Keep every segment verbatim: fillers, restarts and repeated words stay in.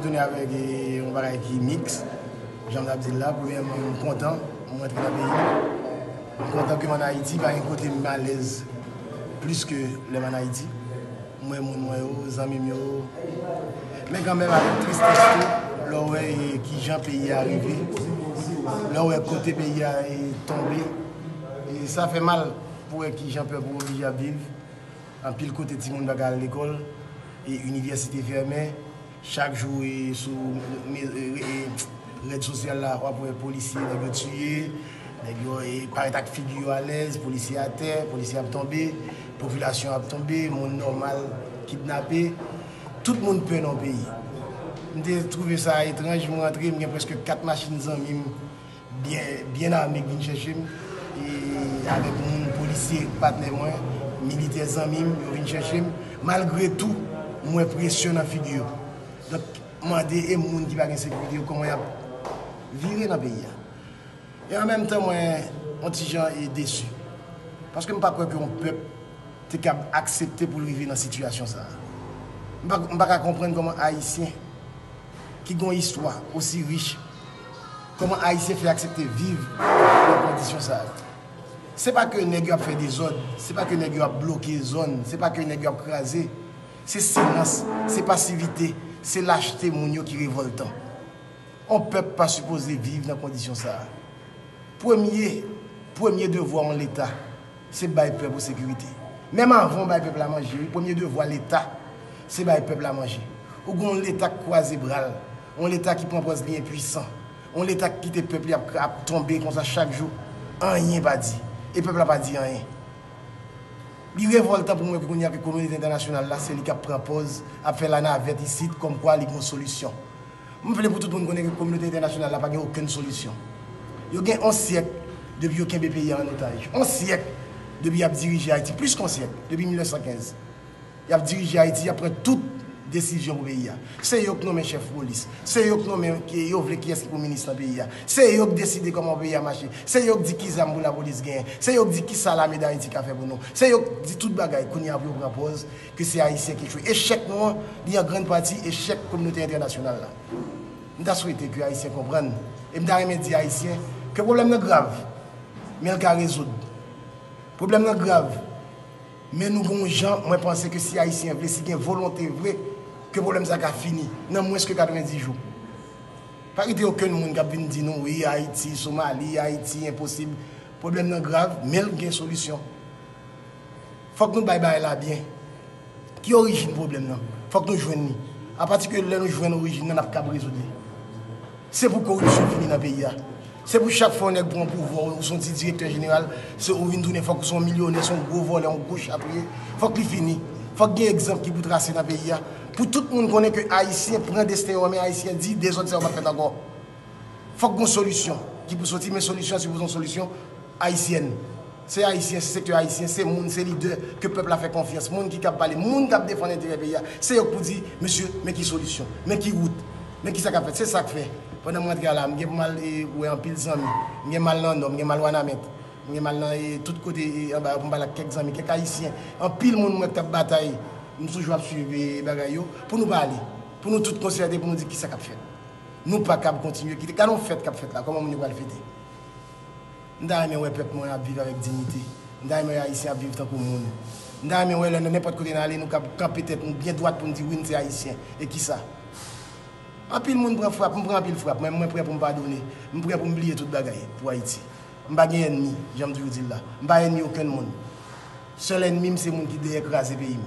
Tounen avèk e, yon bagay ki miks. Jan m t ap di l la, premyèman, m kontan, m rantre nan peyi m. M kontan ke m ann Ayiti, pa gen kote m alèz plis ke lè m ann Ayiti. M wè moun mwen yo, zanmi m yo. Men kanmenm, avèk tristès tou, lè w wè e, kijan peyi a rive, lè w wè kote peyi a e, tonbe, e sa fè mal pou wè kijan pèp ou oblije ap viv. Anpil kote timoun pa ka al lekòl, e inivèsite fèmen. Chak jou e, sou me- e, e, rèd sosyal la, w ap wè polisye, nèg yo tiye, nèg yo e, parèt ak figi yo alèz, polisye atè, polisye ap tonbe, popilasyon ap tonbe, moun nòmal kidnape. Tout moun pè nan peyi. M te twouve sa etranj, m rantre, m gen prèske kat machin zanmi m byen, byen ame k vin chèche m, e avèk moun, polisye, patnè mwen, militè zanmi m, yo vin chèche m. Malgre tou, m wè presyon nan figi yo. Donk, mande e moun ki pa gen sekirite yo, kòman y ap vire nan peyi a. E an menm tan, mwen, yon ti jan e desi. Paske m pa kwè ke yon pèp te kab aksepte pou l rive nan sitiyasyon sa a. M pa, m pa ka konprann kòman Ayisyen ki gen yon istwa osi rich, kòman Ayisyen fè aksepte viv nan kondisyon sa a. Se pa ke nèg yo ap fè dezòd, se pa ke nèg yo ap bloke zòn, se pa ke nèg yo ap kraze. Se silans, se pasivite, se lachte moun yo ki revòltan. On pèp pa sipoze viv nan kondisyon sa a. Premye, premye devwa yon leta, se bay pèp ou sekirite. Menm avan w bay pèp la manje, wi, premye devwa leta, se bay pèp la manje. Ou gen yon leta k kwaze bra l, yon leta ki pran pòz li enpwisan, yon leta k kite pèp li ap, ap tonbe konsa chak jou, anyen pa di. E pèp la pa di anyen. Li revòltan pou mwen kounye a ke kominote entènasyonal la, se li k ap pran pòz, ap fè lanavèt isit, kòmkwa li gen yon solisyon. M vle pou tout moun konnen ke kominote entènasyonal la pa gen okenn solisyon. Yo gen on syèk depi yo kenbe peyi a an otaj. On syèk depi y ap dirije Ayiti, plis ke on syèk, depi mil nèf san kenz. Y ap dirije Ayiti, y ap pran tout desizyon pou peyi a. Se yo k nonmen chèf polis. Se yo k nonmen, ki, yo vle kiyès ki pou minis nan peyi a. Se yo k deside kòman peyi a mache. Se yo k di ki zam pou lapolis genyen. Se yo k di kisa Lame Dayiti ka fè pou nou. Se yo k di tout bagay. Kounye a pou yo pran pòz ke se Ayisyen ki echwe. Echèk nou an, li an grann pati echèk kominote entènasyonal la. M ta swete ke Ayisyen konprann. E m ta renmen di Ayisyen ke pwoblèm nan grav, men l ka rezoud. Pwoblèm nan grav, men nou gen yon jan, mwen panse ke si Ayisyen vle, si gen volonte vre, ke pwoblèm sa ka fini nan mwens ke katrevenndis jou. Pa kite okenn moun k ap vin di nou, wi, Ayiti, Somali, Ayiti, enposib. Pwoblèm nan grav, men l gen solisyon. Fòk nou bay bagay la byen. Ki orijin pwoblèm nan? Fòk nou jwenn li. Apati ke lè nou jwenn orijin nan, n ap kab rezoud li. Se pou koripsyon fini nan peyi a. Se pou chak fwa yon nèg pran pouvwa, ou se yon ti direktè jeneral, se ou vin tounen fòk ou se yon milyonè, se yon gwo vòlè, yon gwo chapriye. Fòk li fini. Fòk gen egzanp ki pou trase nan peyi a. Pou tout moun konnen ke Ayisyen pran desten yo an men, Ayisyen di dezòd sa yo p ap fèt ankò. Fòk gon solisyon ki pou soti, men solisyon an sipoze yon solisyon ayisyèn. Se Ayisyen, se sektè ayisyen, se moun, se lidè ke pèp la fè konfyans, moun ki kab pale, moun k ap defann enterè peyi a. Se yo k pou di, mesye, men ki solisyon, men ki wout, men kisa k ap fèt. Se sa k fè, pandan m rantre a la, m gen pou m al e, wè anpil zanmi. M gen m al nan Nò, m gen m al Wanament, m gen m al nan e, tout kote e, anba yo pou m pale ak kèk zanmi, kèk Ayisyen. Anpil moun m wè k t ap batay, m toujou ap swiv e, bagay yo, pou nou pale, pou nou tout konsède, pou nou di kisa k ap fèt. Nou pa kab kontinye kite. Gade yon fèt k ap fèt la, kòman moun yo pral fete? M ta renmen wè pèp mwen ap viv avèk diyite. M ta renmen wè Ayisyen ap viv tankou moun. M ta renmen wè lè nan nenpòt kote n ale, nou kab kanpe tèt nou byen dwat pou n di wi, n se Ayisyen. E kisa? Anpil moun pran frap, m pran anpil frap. Mwen, mwen prè pou m padone. M prè pou m bliye tout bagay pou Ayiti. M pa gen ènmi, jan m toujou di l la. M pa ènmi okenn moun. Sèl ènmi m se moun ki dèyè kraze peyi m.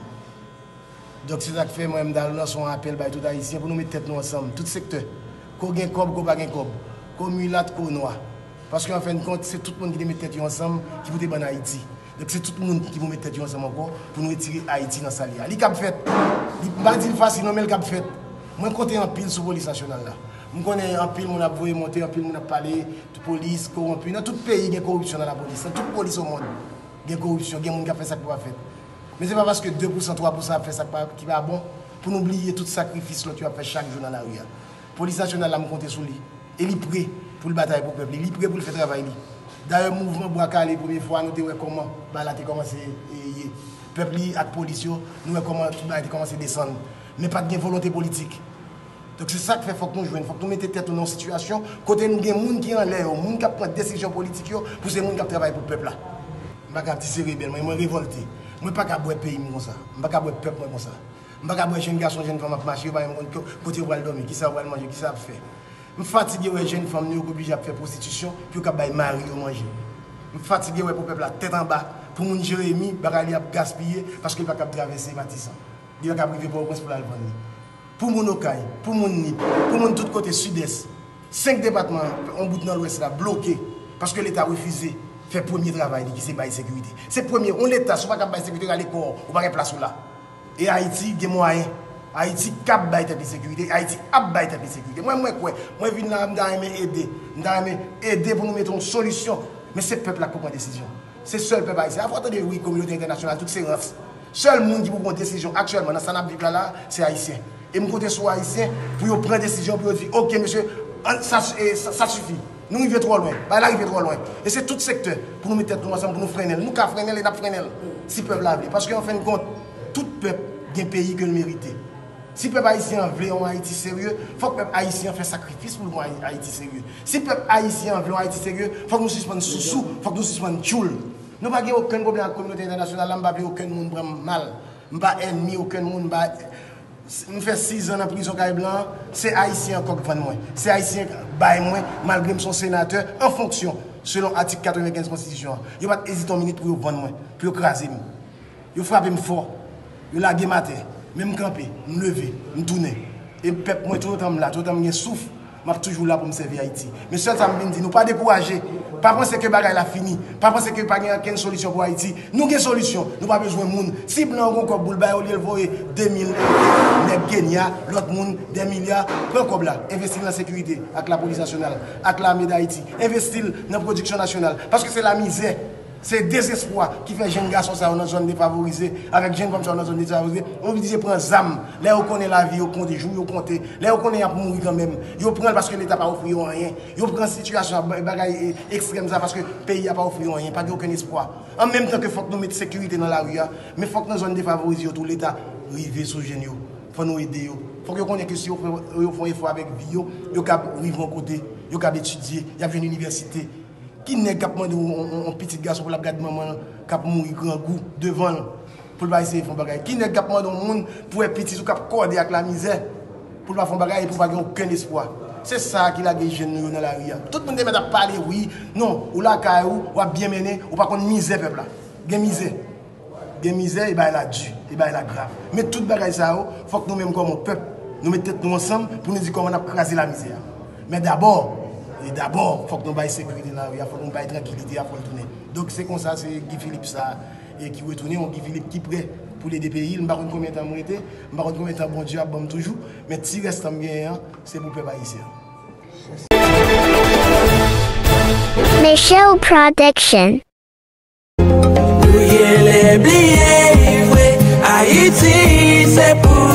Donk, se sa k fè mwen, m ta lanse yon apèl bay tout Ayisyen pou nou met tèt nou ansanm, tout sektè. Ko gen kòb, ko pa gen kòb. Ko milat, ko nwa. Paske, an fen de kont, se tout moun ki te met tèt yo ansanm ki pou te ban n Ayiti. Donk, se tout moun ki pou met tèt yo ansanm ankò pou nou retire Ayiti nan sa l ye a. Li kab fèt. Li, m pa di l fasil, non, men l kab fèt. Mwen konte anpil sou polis nasyonal la. M konnen anpil moun ap voye monte, anpil moun ap pale, polis, kowonpi. Nan tout peyi, gen koripsyon nan lapolis. Nan tout polis o mond, gen koripsyon, gen moun k ap fè sa k pa fèt. Men se pa paske de pousan, twa pousan ap fè sa k pa, ki pa bon, pou nou bliye tout sakrifis lòt yo ap fè chak jou nan lari a. Polis nasyonal la, m konte sou li. E li pre pou l batay pou pèp li. Li pre pou l fè travay li. Dayè, mouvman Bwa Kale, premye fwa, nou te wè kòman bagay la te kòmanse, e, ye. Pèp li ak polis yo, nou wè kòman tout bagay te kòmanse desann. Men pa t gen volonte politik. Donk se sa k fè fòk nou jwenn, fòk nou mete tèt nou nan yon sitiyasyon kote nou gen moun ki anlè yo, moun k ap pran desizyon politik yo, pou se moun k ap travay pou pèp la. M pa ka ti serebèl, mwen, mwen revòlte. Mwen pa ka bwè peyi m konsa. M pa ka bwè pèp mwen konsa. M pa ka bwè jèn gason, jèn fanm ap mache, yo pa menm konn ko-, kote yo pral dòmi, kisa yo pral manje, kisa y ap fè. M fatige wè jèn fanm nou yo k oblije ap fè pwostitisyon pou yo ka bay mari yo manje. M fatige wè pou pèp la tèt anba, pou moun Jeremi, bagay li ap gaspiye paske li pa kab travèse Matisan. Li pa kab rive Pòtoprens pou l al vann li. Pou moun Okay, pou moun Nip, pou moun tout kote Sidès, senk depatman, yon bout nan Lwès la, bloke paske Leta refize fè premye travay li ki se bay sekirite. Se premye, yon Leta, si w pa kab bay sekirite, rale kò w, ou pa gen plas ou la. E Ayiti gen mwayen. Ayiti kab bay tèt li sekirite. Ayiti ap bay tèt li sekirite. Mwen, mwen kwè. Mwen vin la, m ta renmen ede. M ta renmen ede pou nou mete yon solisyon. Men se pèp la k pou pran desizyon. Se sèl pèp ayisyen. Afò tande, wi, kominote entènasyonal, tout se rans. Sèl moun ki pou pran desizyon aktyèlman nan sa n ap viv la, la, se Ayisyen. E m konte sou Ayisyen pou yo pran desizyon, pou yo di, "Oke, mesye, an, sa, e, sa, sa sifi." Nou rive twò lwen. Bagay la rive twò lwen. E se tout sektè pou nou met tèt nou ansanm, pou nou frennen l. Nou ka frennen l e n ap frennen l. Si pèp la vle. Paske an fen de kont, tout pèp gen peyi ke l merite. Si pèp ayisyen an vle yon Ayiti serye, fòk pèp ayisyen an fè sakrifis pou l gen yon Ayi-, Ayiti serye. Si pèp ayisyen an vle yon Ayiti serye, fòk nou sispann sousou, fòk nou sispann tchoul. Nou pa gen okenn pwoblèm ak kominote entènasyonal la, m pa vle okenn moun pran m mal. M pa ènmi okenn moun, m pa M fè sis zan nan prizon kay blan an, se Ayisyen ankò k vann mwen. Se Ayisyen k bay mwen, malgre m se yon senatè an fonksyon, selon atik katrevenkenz konstitisyon an. Yo pa t ezite yon minit pou yo vann mwen, pou yo kraze m. Yo frape m fò, yo lage m atè, men m kanpe, m leve, m tounen. E pèp mwen, toutotan m la, toutotan m gen souf, m ap toujou la pou m sèvi Ayiti. Men sèl sa m vin di, nou pa dekouraje. Pa panse ke bagay la fini. Pa panse ke pa gen okenn solisyon pou Ayiti. Nou gen solisyon. Nou pa bezwen moun. Si blan an gon kòb pou l bay, olye l voye de mil nèg Kenya, lòt moun, dè milya, pran kòb la, envesti l nan sekirite, ak Lapolis Nasyonal, ak Lame Dayiti. Envesti l nan pwodiksyon nasyonal. Paske se lamizè. Se dezespwa ki fè jèn gason sa yo nan zòn defavorize, avèk jèn fanm sa yo nan zòn defavorize, oblije pran zam. Lè yo konnen lavi yo konte, jou yo konte, lè yo konnen y ap mouri kanmenm, yo pran l paske Leta pa ofri yo anyen. Yo pran sitiyasyon ap ba-, bagay, e, ekstrèm sa paske peyi a pa ofri yo anyen, pa gen okenn espwa. An menm tan ke fòk nou met sekirite nan lari a, men fòk nan zòn defavorize yo tou Leta rive sou jèn yo. Fò nou ede yo. Fòk yo konnen ke si yo fè, yo fè yon efò avèk vi yo, yo kab rive yon kote, yo kab etidye, y ap jwenn inivèsite. Ki nèg k ap mande yon, yon, yon pitit gason pou l ap gad manman l k ap mouri grangou devan l, pou l pa eseye fè yon bagay? Ki nèg k ap mande yon moun pou wè pitit ou k ap kòde ak lamizè, pou l pa fè yon bagay, pou pa gen okenn espwa? Se sa ki lage jèn nou yo nan lari a. Tout moun te mèt ap pale, wi, non, ou lakay ou, w ap byen mennen, ou pa konn mizè pèp la. Gen mizè. Gen mizè, e bagay la di, e bagay la grav. Men tout bagay sa yo, fòk nou menm kòman pèp, nou met tèt nou ansanm pou nou di kòman n ap kraze lamizè a. Men dabò, e dabò, fòk nou bay sekirite nan lari a, fòk nou bay trankilite a, fò l tounen. Donk se konsa, se Guy Philippe sa, e ki retounen, yon Guy Philippe ki prè pou l ede peyi l. M pa konn konbyen tan m rete, m pa konn konbyen tan Bondye ap ban m toujou, men ti rès tan m genyen an, se pou pèp ayisyen an. Michelle Production. Nou genlè bliye vre, Ayiti se pou